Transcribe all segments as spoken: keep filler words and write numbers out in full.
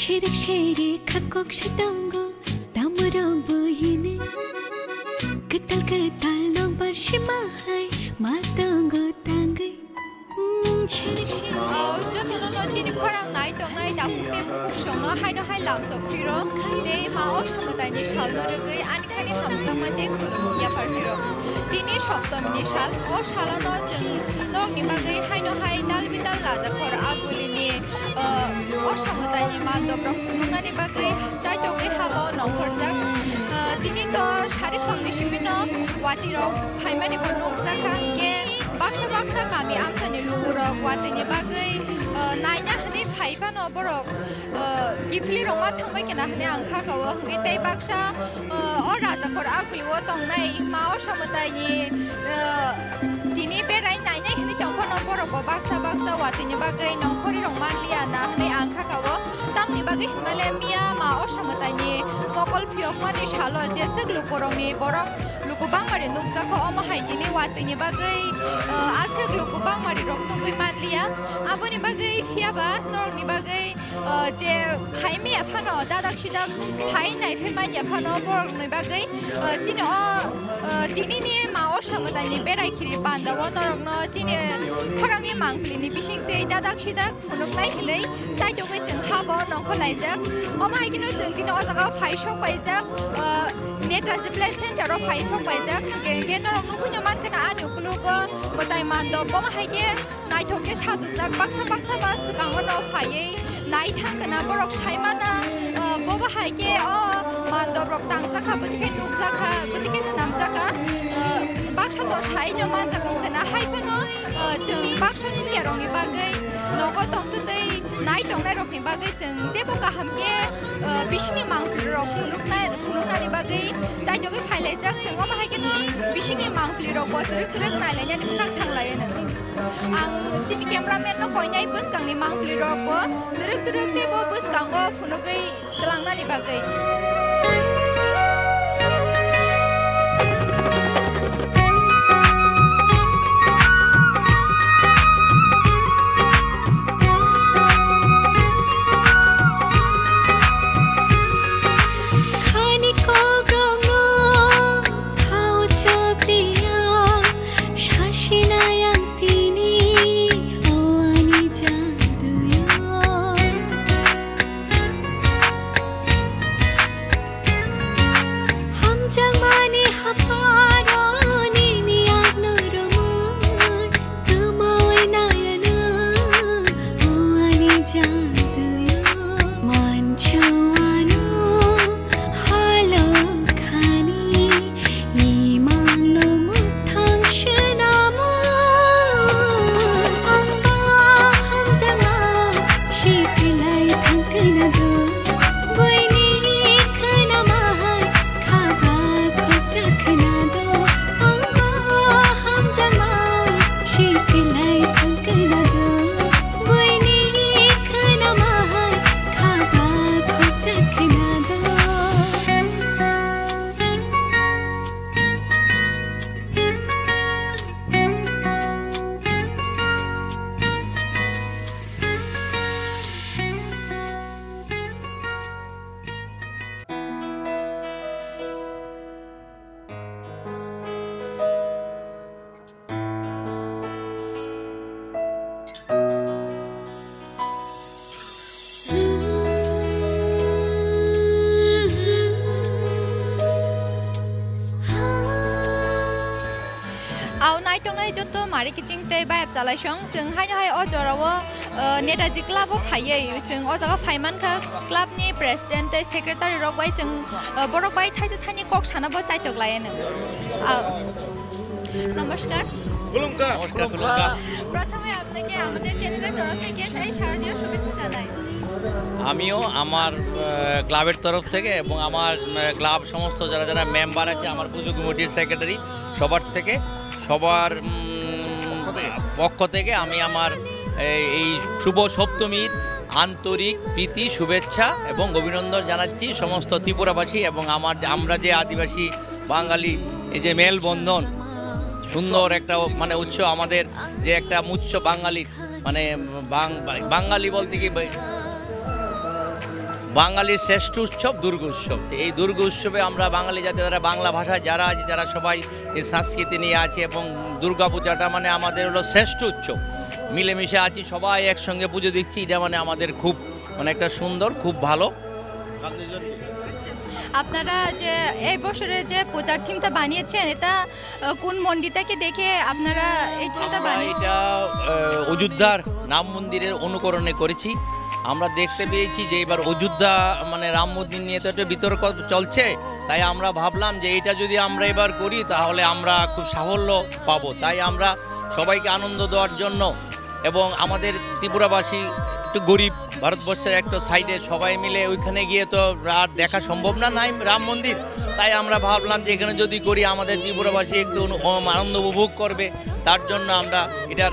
Sherik sherik khakok si tongo, tamorok bo hini. Kwtal kwtal nokbar sima hai ma tongo tangwi. Hmm, sherik sherik. Oh, jotono no chini khorang nai tongnai takhuk tei bukhuk songno haino hai lamsok phiro. Tei ma Osa mwtaini salno rwgwi ani khani hamjakma tei khulumung yaphar phiro. Tini Saptamini sal, o salono chwng norokni bagwi haino hai dal bidal lajakhor agulini, uh, Osa mwtaini mandobrok phunuknani bagwi chaitokwi habo nongkhorjak. Uh, tini to sari songni simino watirok phaimani bo nukjakha, hwnkhe baksa baksa kami amchaini lukurok watini bagwi, uh, naina hwnwi phai phano borok, uh, kiphilwi rwma thangbai kena hwnwi ang kha kao, hwnkhe tei baksa, uh, o rajakor agulio tongnai ma Osa mwtaini, uh, tini berai nainai hwnwi tong phano borok bo baksa baksa watini bagwi nongkhorwi rok manliya na hwnwi ang kha kao. Tamni bagwi hinmale miya ma Osa mwtaini mokol phiyokmani salo jeswk lukurokni borok luku bangmari nukjakha, omo hai tini watini bagwi, uh, aswk luku bangmari rok nugwi manliya. Aboni bagwi phiyaba norokni bagwi, uh, je phai manya phano dadak sidak phai nai phai manya phano borokni bagwi, uh, chini o, uh, tinini ma Osa mwtaini berai khiri pandao norokno chini khorangni mangpilini bisingtwi dadak sidak phunuknai hinwi chaitokgwi chwng habo nongkhor laijak. Omo hai kheno chwng tini o jaga phai sok paijak, uh, Netaji Play Center o phai sok paijak. Hwnkhe, hwnkhe norok nugwino mankha na ani ukulugo mwtai mandop. Omo hai khe naithok khe sajokjak, baksa baksa ba swkango no phaiwi nai thang khe na borok sai mana, uh, bo bahai khe o mandop rok tangjak kha, bwtwi khe nukjak kha, bwtwi khe swnamjak kha. Uh, baksa to sai no manjak wngkha na, hai phano, uh, chwng baksa nukya rokni bagwi nogo tongtwtwi nai tongnai rokni bagwi chwng teibo kaham khe, uh, bisingni mangpili rok phunuknai, phunuknani bagwi chaitokgwi phailaijak. Chwng omo hai kheno bisingni mangpili rok bo twrwk twrwk nailainani bwkhak thanglaino. Ang chini cameraman no koinai bwskangni mangpili rok bo twrwk twrwk teibo bwskango phunugwi twlangnani bagwi. Khani kok rok no khao chop liya, sasinai ang tini o ani jaduyo. Hamjakmani hapharo nini agno romwi, kwmawi nayano o ani jaduyo. Manchu ano halo khani, imangno muthang swnamo. Angba hamjakma siklai thangkna do, buini khwnama hai khaba khokjakna do. Angba hamjakma siklai thangkna do, buini khwnama hai khaba khokjakna do. Au naitongnai joto mari kiching tei bayap chalai song, chwng haino hai o jorao, uh, Netaji Club o phaiwi chwng o jaga phai mankha, club ni president tei secretary rok bai chwng, uh, borok bai thaisa thaini kok sana bo chaitok lai ano. Au. নমস্কার। খুলুমকা। নমস্কার, খুলুমকা। প্রথমে আপনাকে আমাদের চ্যানেলের তরফ থেকে সেই শারদীয় শুভেচ্ছা জানাই। আমিও আমার, আহ, ক্লাবের তরফ থেকে এবং আমার, আহ, ক্লাব সমস্ত যারা যারা মেম্বার আছে, আমার পুজো কমিটির সেক্রেটারি, সবার থেকে, সবার, উম, পক্ষ থেকে আমি আমার এই, এই শুভ সপ্তমীর আন্তরিক প্রীতি, শুভেচ্ছা এবং অভিনন্দন জানাচ্ছি সমস্ত ত্রিপুরাবাসী এবং আমার, আমরা যে আদিবাসী বাঙালি, এই যে মেলবন্ধন, সুন্দর একটা, মানে, উৎসব, আমাদের যে একটা উৎসব বাঙালির, মানে, বাং-, বাঙালি বলতে কি, বা-, বাঙালির শ্রেষ্ঠ উৎসব দুর্গা উৎসব। তো এই দুর্গা উৎসবে আমরা বাঙালি জাতি, যারা বাংলা ভাষায় যারা আছি, তারা সবাই এই সংস্কৃতি নিয়ে আছি এবং দুর্গা পূজাটা মানে আমাদের হলো শ্রেষ্ঠ উৎসব। মিলেমিশে আছি, সবাই একসঙ্গে পুজো দিচ্ছি, এটা মানে আমাদের খুব মানে একটা সুন্দর, খুব ভালো। আচ্ছা, আপনারা যে এই বছরের যে পূজার থিমটা বানিয়েছেন, এটা আহ, কোন মন্দিরটাকে দেখে আপনারা এই থিমটা আমরা বানিয়েছেন? এটা আহ, অযোধ্যার রাম মন্দিরের অনুকরণে করেছি। আমরা দেখতে পেয়েছি যে এবার অযোধ্যা মানে রাম মন্দির নিয়ে তো একটা বিতর্ক চলছে, তাই আমরা ভাবলাম যে এটা যদি আমরা এবার করি তাহলে আমরা খুব সাফল্য পাবো। তাই আমরা সবাইকে আনন্দ দেওয়ার জন্য এবং আমাদের ত্রিপুরাবাসী একটু গরিব, ভারতবর্ষের একটা সাইডে, সবাই মিলে ওইখানে গিয়ে তো আর দেখা সম্ভব না নাই রাম মন্দির। তাই আমরা ভাবলাম যে এখানে যদি করি আমাদের ত্রিপুরাবাসী একটু অনু- আনন্দ উপভোগ করবে, তার জন্য আমরা এটার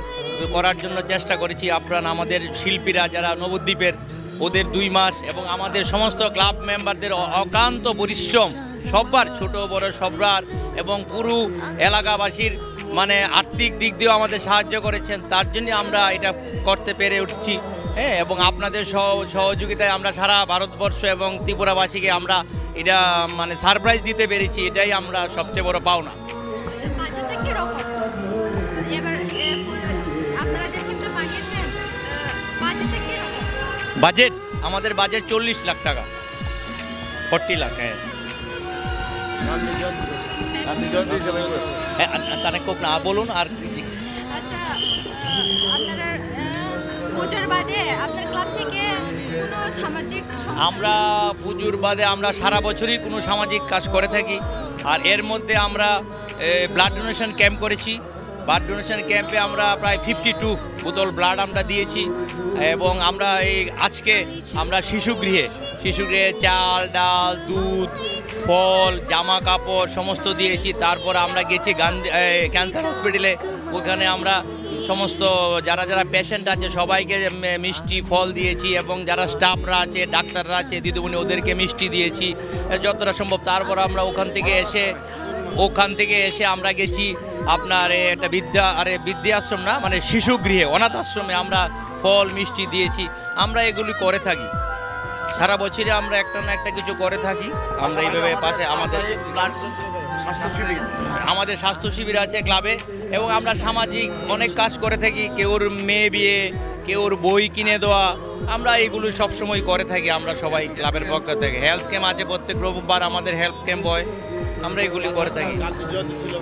করার জন্য চেষ্টা করেছি আপ্রাণ। আমাদের শিল্পীরা যারা নবদ্বীপের, ওদের দুই মাস এবং আমাদের সমস্ত ক্লাব মেম্বারদের অ- অক্লান্ত পরিশ্রম, সব্বার, ছোট বড় সব্বার, এবং পুরো এলাকাবাসীর মানে আর্থিক দিক দিয়েও আমাদের সাহায্য করেছেন। তার জন্য আমরা এটা করতে পেরে উঠছি। হ্যাঁ, এবং আপনাদের সহ- সহযোগিতায় আমরা সারা ভারতবর্ষ এবং ত্রিপুরাবাসীকে আমরা এটা মানে সারপ্রাইজ দিতে পেরেছি, এটাই আমরা সবচেয়ে বড় পাওনা। আচ্ছা, বাজেটটা কিরকম? এবার এ, পু- আপনারা যে থিমটা বানিয়েছেন, আহ, বাজেটটা কিরকম? বাজেট, আমাদের বাজেট চল্লিশ লাখ টাকা, ফর্টি লাখ। হ্যাঁ। গান্ধী জয়ন্তী, গান্ধী জয়ন্তী হিসেবে করে। হ্যাঁ, আ- আ- তারা খুব না বলুন আর। আচ্ছা, আহ, আপনারা আহ, পুজোর বাদে আপনার ক্লাব থেকে কোনো সামাজিক সং- আমরা পুজোর বাদে আমরা সারা বছরই কোনো সামাজিক কাজ করে থাকি। আর এর মধ্যে আমরা ব্লাড ডোনেশন ক্যাম্প করেছি। ব্লাড ডোনেশন ক্যাম্পে আমরা প্রায় ফিফটি টু বোতল ব্লাড আমরা দিয়েছি। এবং আমরা এই আজকে আমরা শিশুগৃহে, শিশুগৃহে চাল, ডাল, দুধ, ফল, জামা কাপড় সমস্ত দিয়েছি। তারপর আমরা গেছি গান্ধী ক্যান্সার হসপিটালে, ওখানে আমরা সমস্ত যারা যারা পেশেন্ট আছে সবাইকে মে- মিষ্টি ফল দিয়েছি, এবং যারা স্টাফরা আছে, ডাক্তাররা আছে, দিদিমণি, ওদেরকে মিষ্টি দিয়েছি যতটা সম্ভব। তারপর আমরা ওখান থেকে এসে ওখান থেকে এসে আমরা গেছি আপনার এই একটা বিদ্যা আরে বৃদ্ধি আশ্রম না, মানে শিশু গৃহে, অনাথ আশ্রমে আমরা ফল মিষ্টি দিয়েছি। আমরা এগুলি করে থাকি, সারা বছরই আমরা একটা না একটা কিছু করে থাকি। আমরা এইভাবে পাশে আমাদের স্বাস্থ্য শিবির। আমাদের স্বাস্থ্য শিবির আছে ক্লাবে, এবং আমরা সামাজিক অনেক কাজ করে থাকি। কেউর মেয়ে বিয়ে, কেউর বই কিনে দেওয়া, আমরা এগুলো সবসময় করে থাকি। আমরা সবাই ক্লাবের পক্ষ থেকে হেলথ ক্যাম্প আছে, প্রত্যেক রবিবার আমাদের হেলথ ক্যাম্প হয়, আমরা এগুলি করে থাকি। গান্ধী জয়ন্তী ছিল।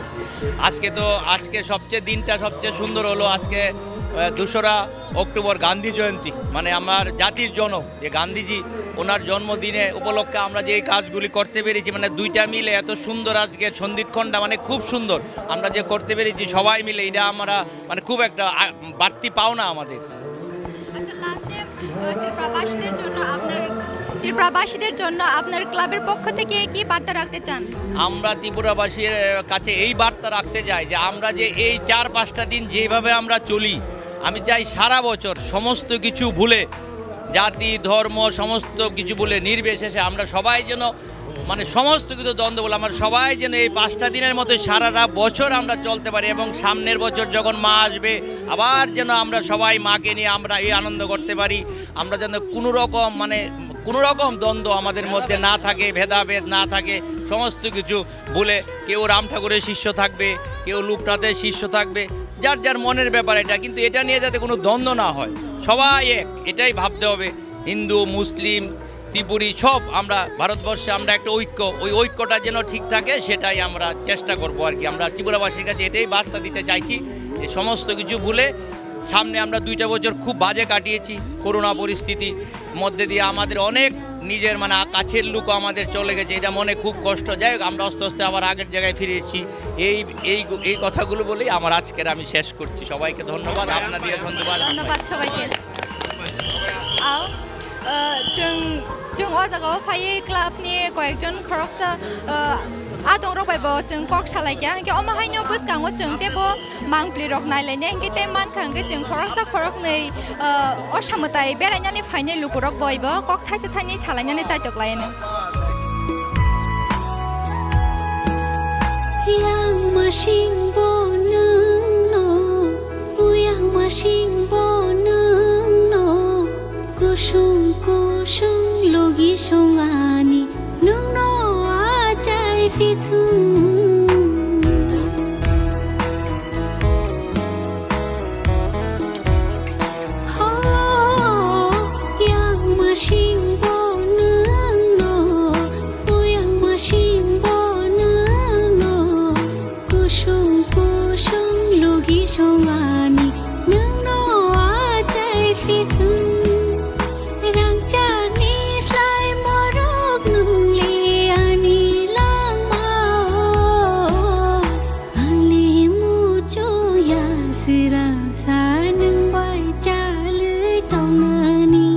আজকে তো আজকে সবচেয়ে দিনটা সবচেয়ে সুন্দর হলো আজকে আহ, দোসরা অক্টোবর গান্ধী জয়ন্তী, মানে আমার জাতির জনক যে গান্ধীজি, ওনার জন্মদিনে উপলক্ষে আমরা যে এই কাজগুলি করতে পেরেছি, মানে দুইটা মিলে এত সুন্দর আজকে সন্ধিক্ষণটা, মানে খুব সুন্দর আমরা যে করতে পেরেছি সবাই মিলে, এটা আমরা মানে খুব একটা আ- বাড়তি পাওনা আমাদের। আচ্ছা, লাস্টে ত্রিপুরাবাসীদের জন্য আপনার ত্রিপুরাবাসীদের জন্য আপনার ক্লাবের পক্ষ থেকে কি বার্তা রাখতে চান? আমরা ত্রিপুরাবাসীর আহ, কাছে এই বার্তা রাখতে চাই যে আমরা যে এই চার পাঁচটা দিন যেভাবে আমরা চলি, আমি চাই সারা বছর সমস্ত কিছু ভুলে, জাতি ধর্ম সমস্ত কিছু ভুলে নির্বিশেষে আমরা সবাই যেন মানে সমস্ত কিছু দ্বন্দ্ব বলে আমরা সবাই যেন এই পাঁচটা দিনের মতো সারাটা বছর আমরা চলতে পারি, এবং সামনের বছর যখন মা আসবে আবার যেন আমরা সবাই মাকে নিয়ে আমরা এই আনন্দ করতে পারি। আমরা যেন কোনো রকম মানে কোনো রকম দ্বন্দ্ব আমাদের মধ্যে না থাকে, ভেদাভেদ না থাকে, সমস্ত কিছু ভুলে কেউ রাম ঠাকুরের শিষ্য থাকবে, কেউ লোকনাথের শিষ্য থাকবে, যার যার মনের ব্যাপার এটা, কিন্তু এটা নিয়ে যাতে কোনো দ্বন্দ্ব না হয়, সবাই এক, এটাই ভাবতে হবে। হিন্দু, মুসলিম, ত্রিপুরী সব আমরা ভারতবর্ষে আমরা একটা ঐক্য, ওই ঐক্যটা যেন ঠিক থাকে, সেটাই আমরা চেষ্টা করব আর কি। আমরা ত্রিপুরাবাসীর কাছে এটাই বার্তা দিতে চাইছি যে সমস্ত কিছু ভুলে সামনে আমরা দুইটা বছর খুব বাজে কাটিয়েছি, করোনা পরিস্থিতি মধ্যে দিয়ে আমাদের অনেক নিজের মানে আ- কাছের লোকও আমাদের চলে গেছে, এটা মনে খুব কষ্ট। যাই হোক, আমরা আস্তে আস্তে আবার আগের জায়গায় ফিরে এসেছি। এই এই এই কথাগুলো বলেই আমার আজকের আমি শেষ করছি। সবাইকে ধন্যবাদ, আপনাদের ধন্যবাদ। ধন্যবাদ সবাইকে। আও, আহ, जों जों o jaga o phaiwi club ni koyekjon khoroksa, uh, adong rok bai bo chwng kok salai kha, hinkhe omo haino bwskango chwng teibo mangpli rok nai lainai, hinkhe tei mankha hinkhe chwng khoroksa khoroknwi, uh, o samwtai berainani phainai lukurok bai bo kok thaisa thainwi salainani chaitok lainai. Yang masing bo nwng no, uyang masing bo nwng no, kusung kusung logi Pithung. Ho, yang masing bo nwng no, o yang masing bo nwng no, kusung kusung logi song ani nwng no achai pithung. Rangchakni slai morok nungle ani langmao. Angni muchungya sirasa nwng bai chalwi tongnani.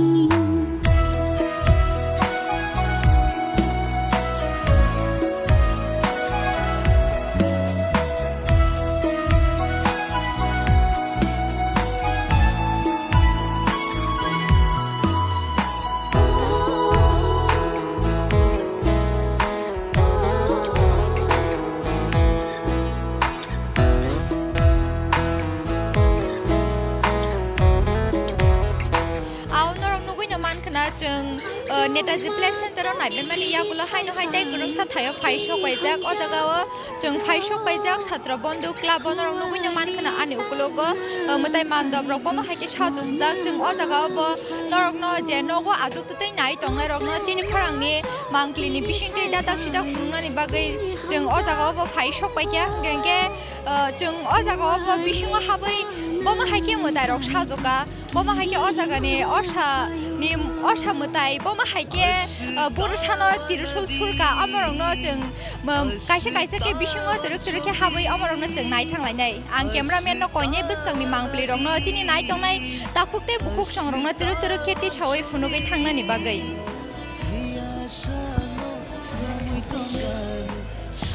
Ao norok nugui no mankha na chwng, uh, Netaji Play Center o naibai mani yagulo haino hai tei kwrwngsa thaio phai sok paijak. O jaga o chwng phai sok paijak Satro Bondhu Club o norok nugui no mankha na ani ukulogo, uh, mwtai mandop rok bomo hai khe sajokjak. Chwng o jaga o bo norok no je nogo achuk tei nai tongnai rok no chini khorang ni mangpli ni bising tei dadak sidak phunuknani bagwi chwng o jaga o bo phai sok paikha. Hwnkhe, uh, chwng o jaga o bo bisingo habwi bomo hai khe mwtai rok sajokha. Bomo hai khe o jaga ni orsa ni orsa mwtai bomo hai khe, uh, boro sano tirusul surka, omorok no chwng, um, kaisa kaisa khe bisingo twrwk twrwk khe habwi omorok no chwng nai thang lainai. Ang cameraman no koinai bwskang ni mangpli rok no chini nai tongnai takhuk tei bukhuk song rok no twrwk twrwk khe tisawi phunugwi thangnani bagwi.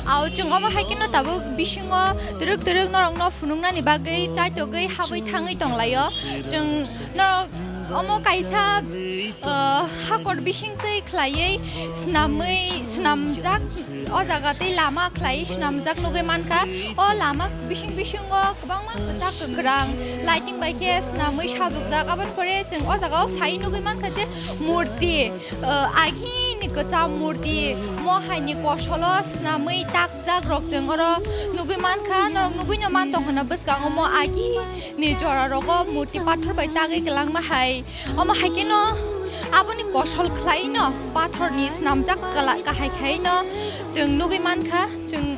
Ao chwng omo hai kheno tabuk bisingo twrwk twrwk norokno phunuknani bagwi chaitogwi habwi thangwi tonglaio. Chwng norok omo kaisa, uh, hakor bising twi khlaiwi swnamwi, swnamjak o jaga tei lama khlaiwi swnamjak nugwi mankha. O lama bising bisingo kwbangma kwchak kwkhrang lighting bai khe swnamwi sajokjak. Aboni pore chwng o jaga o phaiwi nugwi mankha je murti. Uh, agini kwcham murti, mo haini kosolo swnamwi takjak rok chwng oro nugwi mankha, norok nugwi no man tong hwnna bwskango mo agini jora rogo murti pathor bai tagwi kwlangma hai. Omo hai kheno aboni kosol khlai no pathor ni swnamjak kala-, kahai khai no chwng nugwi mankha, chwng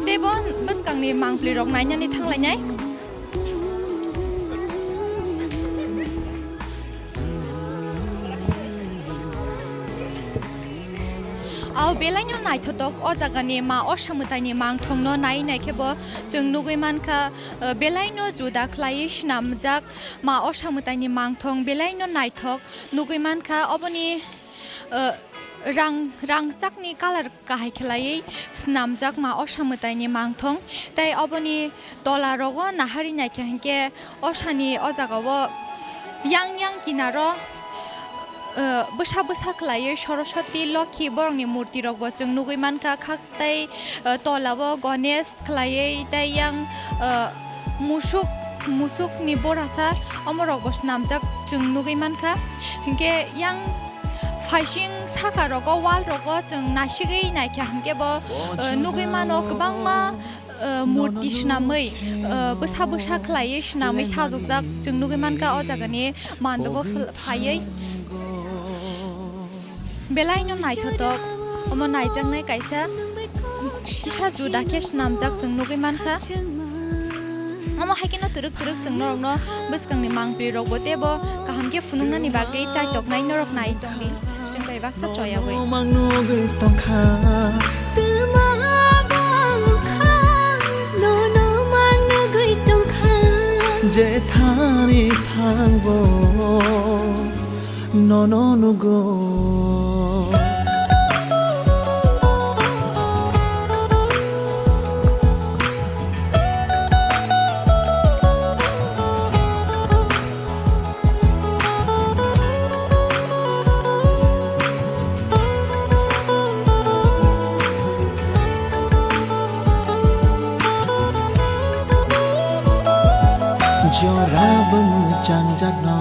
teibo bwskang ni mangpli rok nainani thanglainai. Ao belaino naithotok o jagani ma orsa mwtaini mangthongno nai nai khe bo chwng nugwi mankha, uh, belaino juda khlaiwi swnamjak ma orsa mwtaini mangthong belaino naithok nugwi mankha. Oboni, uh, rang, rangchakni colour kahai khlaiwi swnamjak ma orsa mwtaini mangthong. Tei oboni tola rogo nahari naikha hinkhe orsani o jagao yang yang kinaro, uh, bwsa bwsa khlaiwi Soroswati, Lokhi borokni murti rokbo chwng nugwi mankha. Khak tei, uh, tolao Ganesh khlaiwi tei yang, uh, musuk, musukni borasa omorokbo swnamjak chwng nugwi mankha. Hinkhe yang phaising saka rogo, wall rogo chwng naisigwi naikha hinkhe bo, uh, nugwi mano kwbangma, uh, murti swnamwi, uh, bwsa bwsa khlaiwi swnamwi sajokjak chwng nugwi mankha o jagani mandobo phul-, phaiwi. Belaino naithotok, omo naijaknai kaisa kisa juda khe swnamjak chwng nugwi mankha. Omo hai kheno twrwk twrwk chwng norokno bwskangni mangpli rokbo teibo kaham khe phunuknani bagwi chaitoknai norok nai tongdi. Chwng bai baksa choyagwi. Mang nugwi tongkha. Twma bangkha, nono mang nugwi tongkha. Jethani thangbo, nono nugo. Jora bwswk changjakno,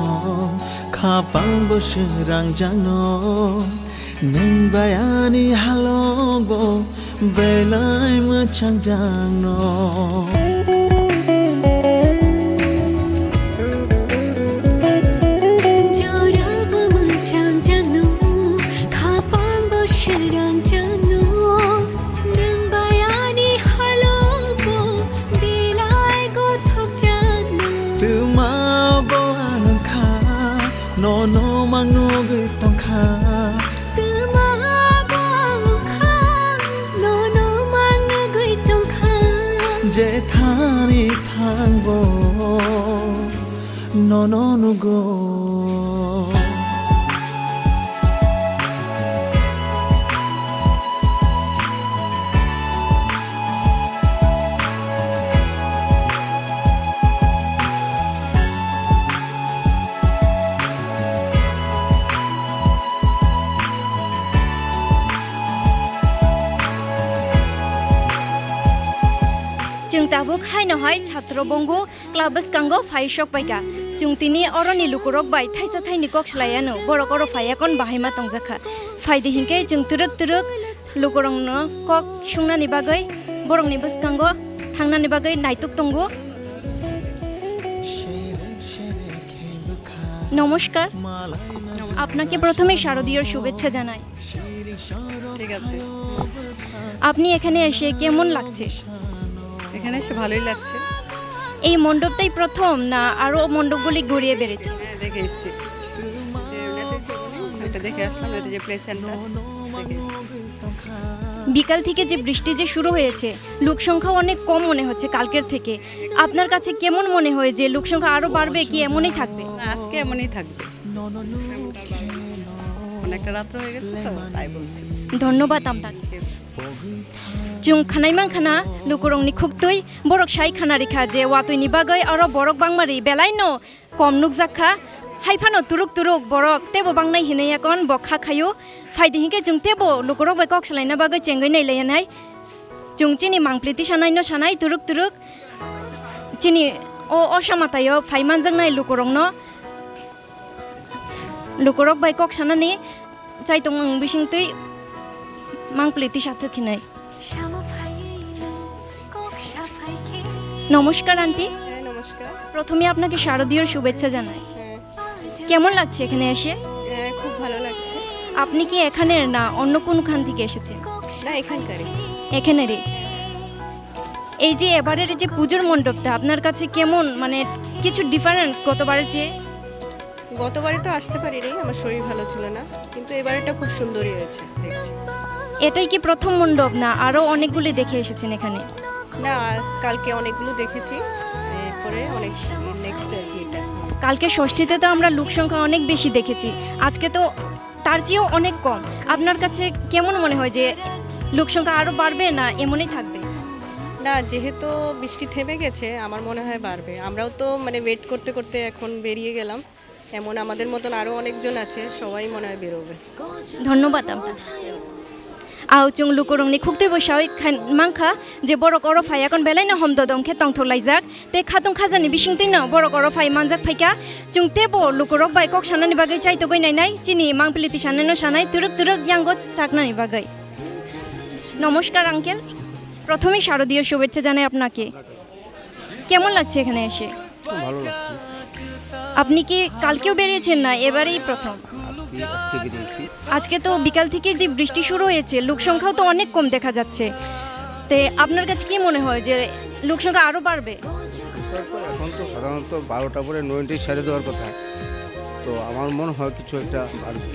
khapang bwswk rangjakno, nwng bai ani halogo. Belai mwchang jangno. Jorabo mwchang jangno, khapangbo sirang jangno, nwng bai ani halobo belai gothok jangno. Twma bo ang wngkha, nono mang nugwi tongkha. Twma bo ang wngkha, nono mang nugwi tongkha. Jethani thangbo nono nugo. Chwng tabuk haino hai chhatro bonggu club bwskango phai sok paikha. Chwng tini oroni lukurok bai thaisa thaini kok swlaiano, borok oro phai yakon bahai ma tongjakha. Phaidi hinkhe chwng twrwk twrwk lukurokno kok sungnani bagwi, borokni bwskango thangnani bagwi naituk tongo. নমস্কার। নমস্কার। আপনাকে প্রথমে শারদীয় শুভেচ্ছা জানাই। ঠিক আছে। আপনি এখানে এসে কেমন লাগছে? এখানে এসে ভালোই লাগছে। এই মণ্ডপটাই প্রথম না আরো মণ্ডপগুলি ঘুরিয়ে বেড়েছে? হ্যাঁ, দেখে এসছি। যে ওনাদের যে, ওটা দেখে আসলাম, ওনাদের যে প্লে সেন্টার, দেখে এসছি। বিকাল থেকে যে বৃষ্টি যে শুরু হয়েছে, লোক সংখ্যা অনেক কম মনে হচ্ছে কালকের থেকে। আপনার কাছে কেমন মনে হয় যে লোক সংখ্যা আরো বাড়বে কি এমনই থাকবে? না, আজকে এমনই থাকবে। অনেকটা রাত্র হয়ে গেছে তো, তাই বলছি। ধন্যবাদ আপনাকে। Chwng khwnai mankha na lukurokni khuktwi, borok sai khwna rikha je watwi ni bagwi oro borok bangmari belai no kom nukjak kha. Hai phano turuk turuk borok teibo bangnai hinwi yakon bo kha khaio. Phaidi hinkhe chwng teibo lukurok bai kok swlaina bagwi chengwi nai laiya nai. Chwng chini mangpli tisanai no sanai turuk turuk. Chini o osa mataio phai manjaknai lukurokno. Lukurok bai kok sanani chai tong ang bising twi mangpli tisa thwk hinwi. নমস্কার আন্টি। হ্যাঁ, নমস্কার। প্রথমে আপনাকে শারদীয় শুভেচ্ছা জানাই। হ্যাঁ। কেমন লাগছে এখানে এসে? হ্যাঁ, খুব ভালো লাগছে। আপনি কি এখানের না অন্য কোনখান থেকে এসেছেন? না, এখানকারই। এখানেরই। এই যে এবারের যে পুজোর মণ্ডপটা আপনার কাছে কেমন, মানে, কিছু ডিফারেন্ট গতবারের চেয়ে? গতবারে তো আসতে পারিনি, আমার শরীর ভালো ছিল না, কিন্তু এবারেটা খুব সুন্দরই হয়েছে দেখছি। এটাই কি প্রথম মণ্ডপ না আরো অনেকগুলি দেখে এসেছেন এখানে? না, কালকে অনেকগুলো দেখেছি, এরপরে অনেক নেক্সট আর কি এটা। কালকে ষষ্ঠীতে তো আমরা লোক সংখ্যা অনেক বেশি দেখেছি, আজকে তো তার চেয়েও অনেক কম। আপনার কাছে কেমন মনে হয় যে লোক সংখ্যা আরো বাড়বে না এমনই থাকবে? না, যেহেতু বৃষ্টি থেমে গেছে, আমার মনে হয় বাড়বে। আমরাও তো মানে ওয়েট করতে করতে এখন বেরিয়ে গেলাম, এমন আমাদের মতন আরো অনেকজন আছে, সবাই মনে হয় বেরোবে। ধন্যবাদ আপনাকে। Ao chwng lukurokni khuktwi bo sawi kha-, mankha je borok oro phai yakon belai no hom dodom khe tongthok laijak. Tei khatung khajani bisingtwi no borok oro phai manjak phaikha. Chwng teibo lukurok bai kok sanani bagwi chaitogwi nainai, chini mangpili tisanai no sanai, twrwk twrwk yango chaknani bagwi. নমস্কার আঙ্কেল, প্রথমে শারদীয় শুভেচ্ছা জানাই আপনাকে। কেমন লাগছে এখানে এসে? খুব ভালো লাগছে। আপনি কি কালকেও বেরিয়েছেন না এবারেই প্রথম? আজকে, আজকে বেরিয়েছি। আজকে তো বিকাল থেকে যে বৃষ্টি শুরু হয়েছে, লোক সংখ্যাও তো অনেক কম দেখা যাচ্ছে। তে আপনার কাছে কি মনে হয় যে লোক সংখ্যা আরো বাড়বে? এখন তো সাধারণত বারোটা পরে নয়টি ছেড়ে দেওয়ার কথা। তো আমার মনে হয় কিছু একটা বাড়বে।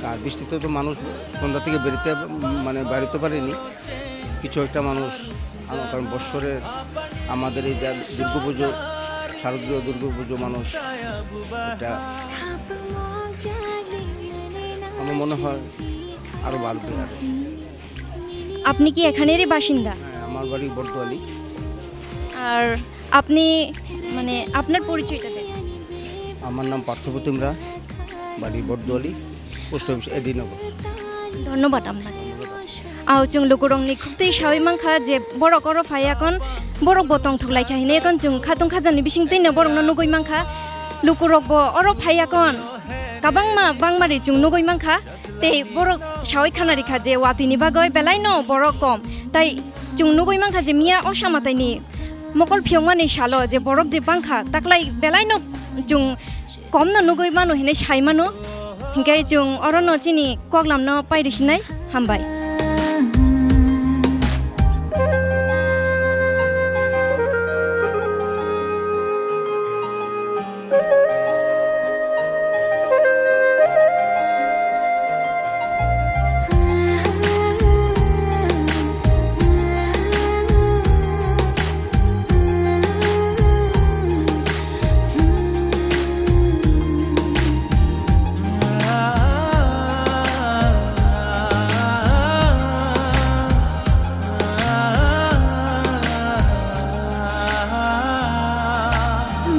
আর বৃষ্টিতে তো মানুষ সন্ধ্যা থেকে বেরোতে, মানে, বাড়িতে পারেনি। কিছু একটা মানুষ, আমার, কারণ বৎসরের আমাদের এই যা দুর্গাপুজো, শারদীয় দুর্গাপুজো মানুষ, এটা আমার মনে হয় আরো বাড়বে আরো। আপনি কি এখানেরই বাসিন্দা? হ্যাঁ, আমার বাড়ি বটদোয়ালি। আর আপনি, মানে, আপনার পরিচয়টা দেন। আমার নাম পার্থপ্রতিম রায়, বাড়ি বটদোয়ালি, পোস্ট অফিস এডি নগর। ধন্যবাদ আপনাকে। Ao chwng lukurokni khuktwi sawi mankha je borok oro phai yakon borok bo tongthok laikha hinwi yakon chwng khatung khajani bisingtwi no borokno nugwi mankha. Lukurok bo oro phai yakon kabangma bangmari chwng nugwi mankha. Tei borok sawi khana rikha je watwi ni bagwi belai no borok kom. Tai chwng nugwi mankha je miya o samataini mokol phiyokmani salo je borok je bangkha, taklai belai no chwng kom no nugwi mano hinwi sai mano. Hinkhe chwng oro no chini koklam no pai rwsinai. Hambai.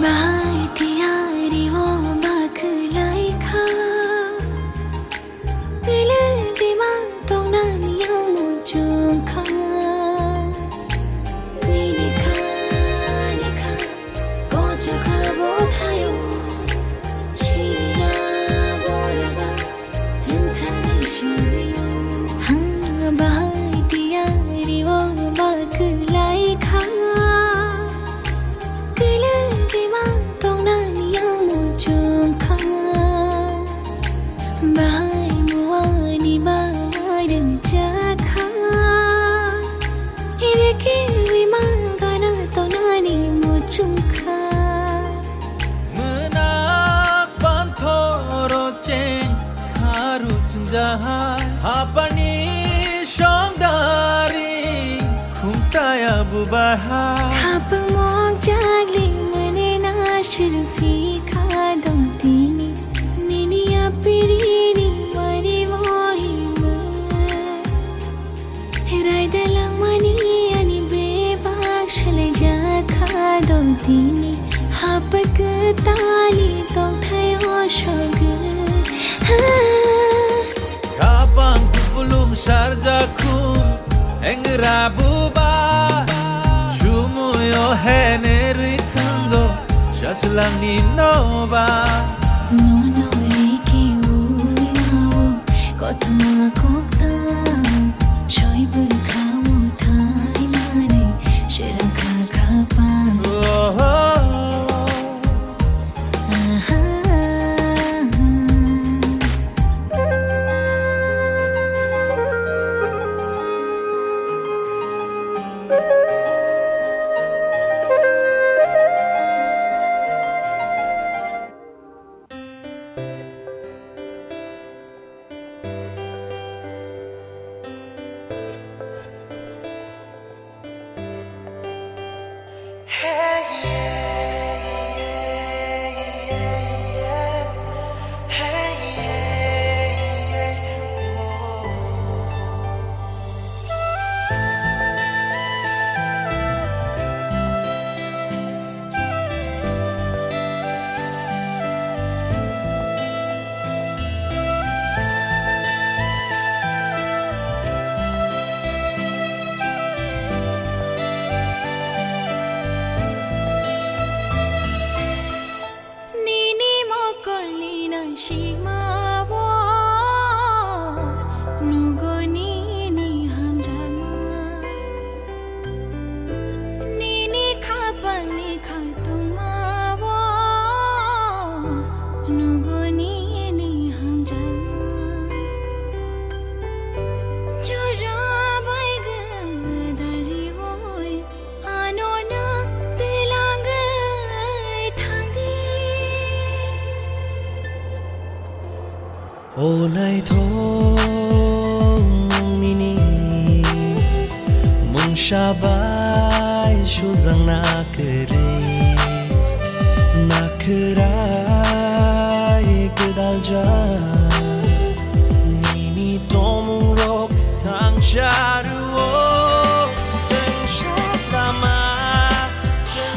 Bahai tiyari o bakhwlai kha, kwlwng twima tongnani ang muchung kha. Nini kha, ni kha, kochok kha bo thaio, siniya bo yaba. Bahai tiyari o bakhwlai kha, kwlwng twima tongnani ang muchung kha. Bahai muani ba rwngchak kha, rwkiwi ma gana tongnani muchung kha. Mwnak panthoro cheng kharu chingjahai. Hapani songdari khumtaya bubahai. Khapang mok jagli mane na shurfi kha dong tini. Nini apirini mari mohima. Raida langmani ani bebak selaijak kha dong tini, hapar kwtali tongthai o sorgo. Khapang kupulung sarjak khum engra buba, sumui o hene rwi thwngo. Saswlangni noba. Nono eke ui mao, kothoma koktang, soi bwkhao thai manwi, sera kha khapang. Oh, oh, oh. Aha. Nini mokolni nangsikmao nugo nini hamjakma. Nini khapangni khangtungmao nugo nini hamjakma. Jora bai gwdal riui ano nang twlangwi thangdi. O naithok nwng nini mungsa bai sujak na kwrwi, na khwrai gwdaljak nini tongmungrok thangsa rwo, thangsa lama.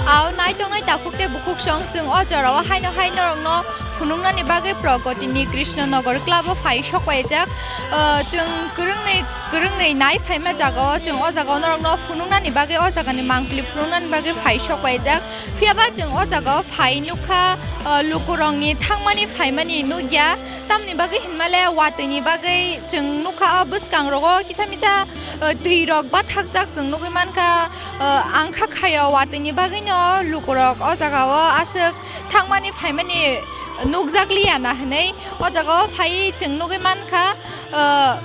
Ao naitongnai takhuk tei bukhuk song chwng o jorao haino hai norokno Phunuknani bagwi Pragati ni Krishna Nagar club o phai sok paijak. Ah, chwng kwrwngni, kwrwngni nai phaima jaga o, chwng o jaga o norokno phunuknani bagwi, o jaga ni mangpili phunuknani bagwi phai sok paijak. Phiya ba chwng o jaga o phai nukha, ah, lukurokni thangmani phaimani nukya. Tamni bagwi hinmale watwi ni bagwi chwng nukha o bwskang rogo kisa misa, ah, twi rok bathakjak chwng nugwi mankha. Ah, ang kha khaio watwi ni bagwi no lukurok o jaga o aswk thangmani phaimani nukjakliya na hinwi o jaga o phai chwng nugwi mankha, ah,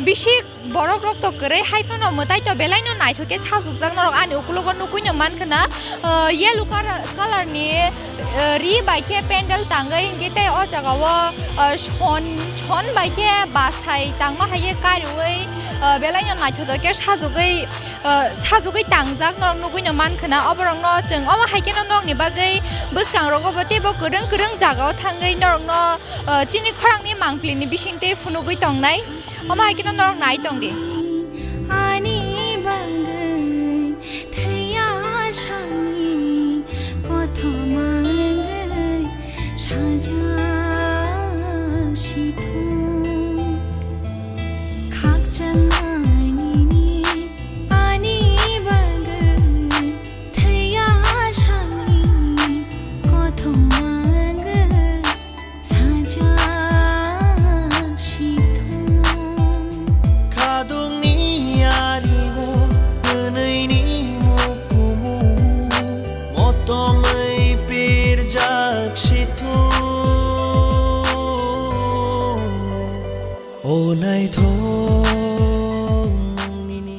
bisi borok rok to kwrwi hai phano mwtai to belai no naithok khe sajukjak norok ani ukulogo nugwi no mankha na, ah, yellow color, color ni, ah, ri bai khe pendel tangwi hinkhe tei o jaga o, ah, son, son bai khe bwsai tangma hai khe kariui, ah, belai no naithotok khe sajugwi ah, sajugwi tangjak norok nugwi no mankha na, oborok no chwng omo hai kheno norok ni bagwi bwskang rogo bo teibo kwrwng kwrwng jaga o thangwi norok no, ah, chini khorang ni mangpili ni bising tei phunugwi tongnai, omo hai kheno norok nai tong di. Ani bagwi thwiya sani kothoma wngwi sajak sithung. Khakchangma nini ani bagwi thwiya sani kothoma wngwi sajak sithung. Khadungni aringo twnwini mukumu motomwi pirjak sithung. O naithok nini.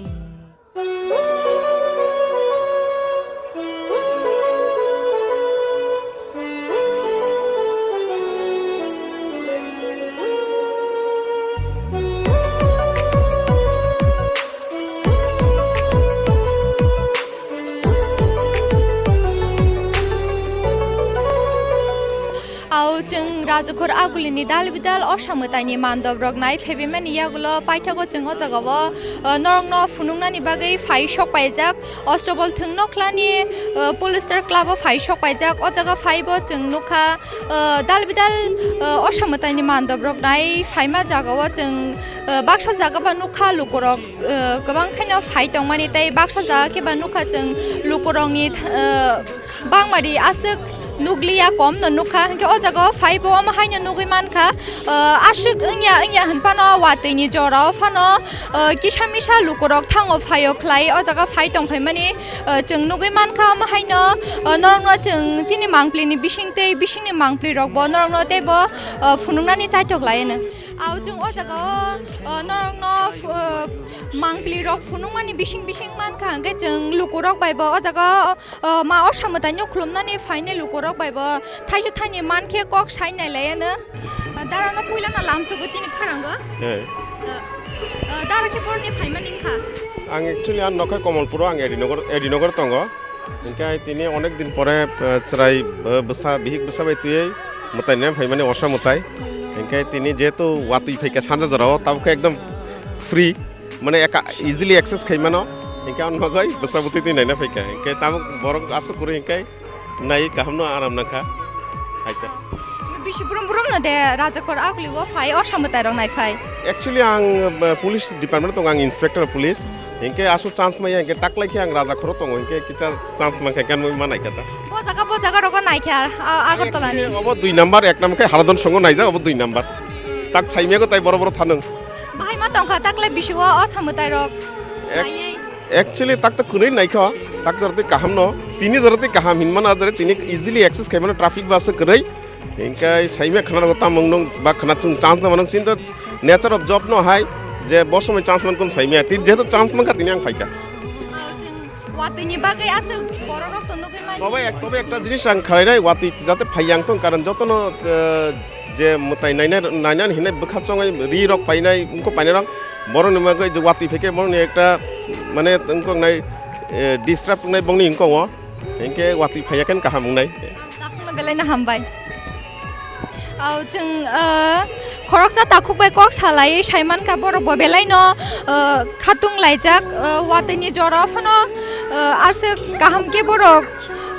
Au chwng Rajakhor Agulini dal bidal osa mwtaini mandop rok nai phaibimani yagulo paithago chwng o jagao, uh, norokno phunuknani bagwi phai sok paijak. Ostobol thwng nokhlani, uh, Polyester Club o phai sok paijak. O jaga phaibo chwng nukha, uh, dal bidal, uh, osa mwtaini mandop rok nai phaima jagao chwng, uh, baksa jaga ba nukha lukurok, uh, kwbang khaino phai tongmani tei baksa jaga khe ba nukha chwng lukurokni, uh, bangmari aswk nukliya, komno nukha, hinkhe o jagao phaibo omo haino nugwi mankha, ah, aswk wngya wngya hinphano watwini jorao phano, ah, kisa misa lukurok thango phaio khlai o jaga phai tongphaimani, ah, chwng nugwi mankha. Omo haino, ah, norokno chwng chini mangpilini bising tei bisingni mangpilirokbo norokno teibo, ah, phunuknani chaithok laino. Au chwng o jagao, ah, norokno, ah, mangpilirok phunukmani bising bising mankha, hinkhe chwng lukurok baibo o jagao, O, ma o samwtaino khulumnani phainai lukurok baibo thaisa thaini mankhe kok sai nailaiyano. Darano puilano lamsogo chini pharango. Eh. O, o, dara khe boroni phaimani wngkha. Ang actually ang nokha Komolpuro, ang Edinagar, Edinagar tongo. Hinkhe tini onek din pore, eh, chwrai, eh, bwsa, bihik bwsa bai twiwi mwtai nai phaimani osa mwtai. Hinkhe tini jehetu watwi phaikha sanja jorao, tabukhe ekdom free. Mane eka-, easily access khai mano, hinkhe ang nogoi bwsa bwtwi twi naina phaikha, hinkhe tabuk borok aswk kwrwi hinkhe nai kaham no aram nangkha, haikhe. Bisi brum brum no de Rajakhor Aguli o phai, o samwtai rok nai phai. Actually ang, uh, police department tongo, ang inspector police, hinkhe aswk chance maya hinkhe taklai khe ang Rajakhor o tongo, hinkhe kicha chance mankha, hinkhe ang ma naikha ta. Bo jaga, bo jaga rogo naikha, a-, Agartala ni. Obo dui number, ek number khe Haladon songo naijak, obo dui number. Tak saimya ko tai boro boro thanung. Bahai ma tongkha takle bisi o, o samwtai rok. Ac-, naiwi. Actually tak to kwnwi naikha, tak to twi kaham no. Tini jora twi kaham hinmano jora tini easily access khaimano traffic bus kwrwi. Hinkhe saimya khna rogo tamung nung ba khna chung chance mano, sinto nature of job no hai je bo somoi chance man kun saimya. Tini jehetu chance mankha tini ang phaikha. Watwi ni bagwi aswk borok rok to nugwi manya. Tobe ek, tobe ekta jinis ang khlainai, watwi jate phai yang tong, karon jotono, eh, je mwtai naina, naina hinai bwkha chongwi ri rok painai, wngkok painai rok, borok ni bagwi je watwi phaikhe borok ni ekta mane wngkok nai, eh, disturb wngnai bongni wngkok o, hinkhe watwi phaiya khe kaham wngnai. Ang takhukno belai no hambai. Au chwng, ah, khoroksa takhuk bai kok salai sai mankha, borok bo belai no, ah, khatung laijak, ah, watwi ni jora phano, ah, aswk kaham khe borok,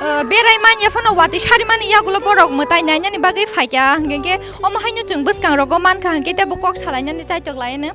ah, berai manya phano watwi sari mani yagulo borok mwtai nainani bagwi phaikha, hwnkhe khe omo haino chwng bwskang rogo mankha, hwnkhe tei bo kok salai nani chaitok lai no.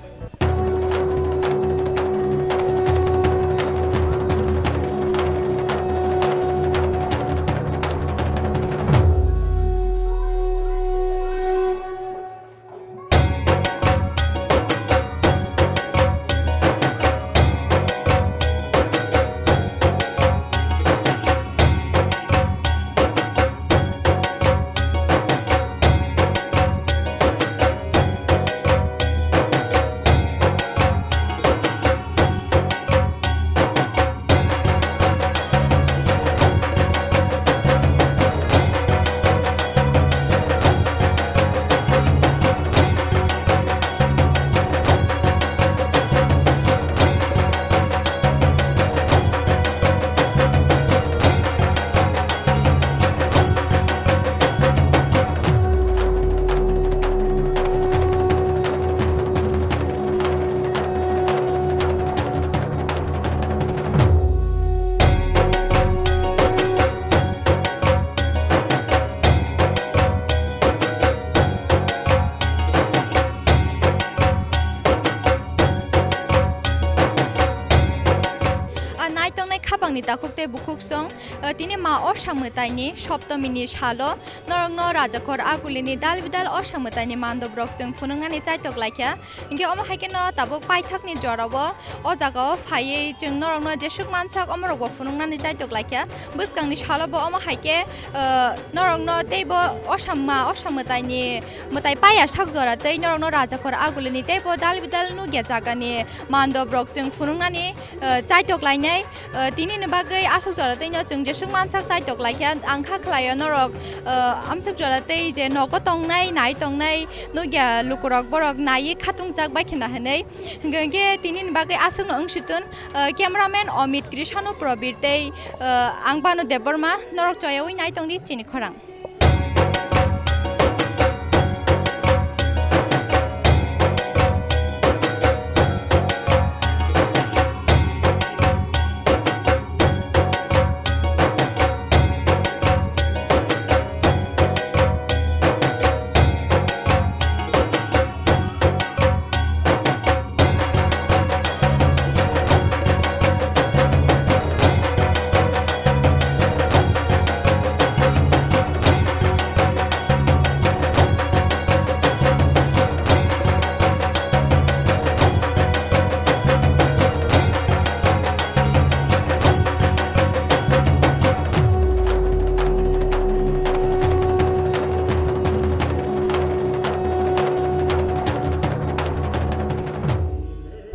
A naitongnai khapangni takhuk tei bukhuk song, a, tini ma Osa mwtaini Soptomini salo norokno Rajakhor Agulini dal bidal Osa mwtaini mandobrok chwng phunuknani chaitok laikha. Hinkhe omo hai kheno tabuk paithakni jorao o jagao phaiwi chwng norokno jeswk mansak omorokbo phunuknani chaitok laikha. Bwskangni salobo omo hai khe, ah, norokno teibo Osa ma, Osa mwtaini mwtai paiya sak jora tei norokno Rajakhor Agulini teibo dal bidal nukya jagani mandobrok chwng phunuknani, ah, chaitok lainai. Ah, tinini bagwi aswk jora tei no chwng jeswk mansak chaitok laikha. Ang kha khlaio norok, ah, amswk jora tei je nogo tongnai, nai tongnai, nukya lukurok borok naiwi khatungjak bai khna hinwi. Hwnkhe tinini bagwi aswkno wng situn, ah, cameraman Amit Krishanu Probir tei, ah, ang Banu Debbarma, norok choyaui nai tongdi chini khorang.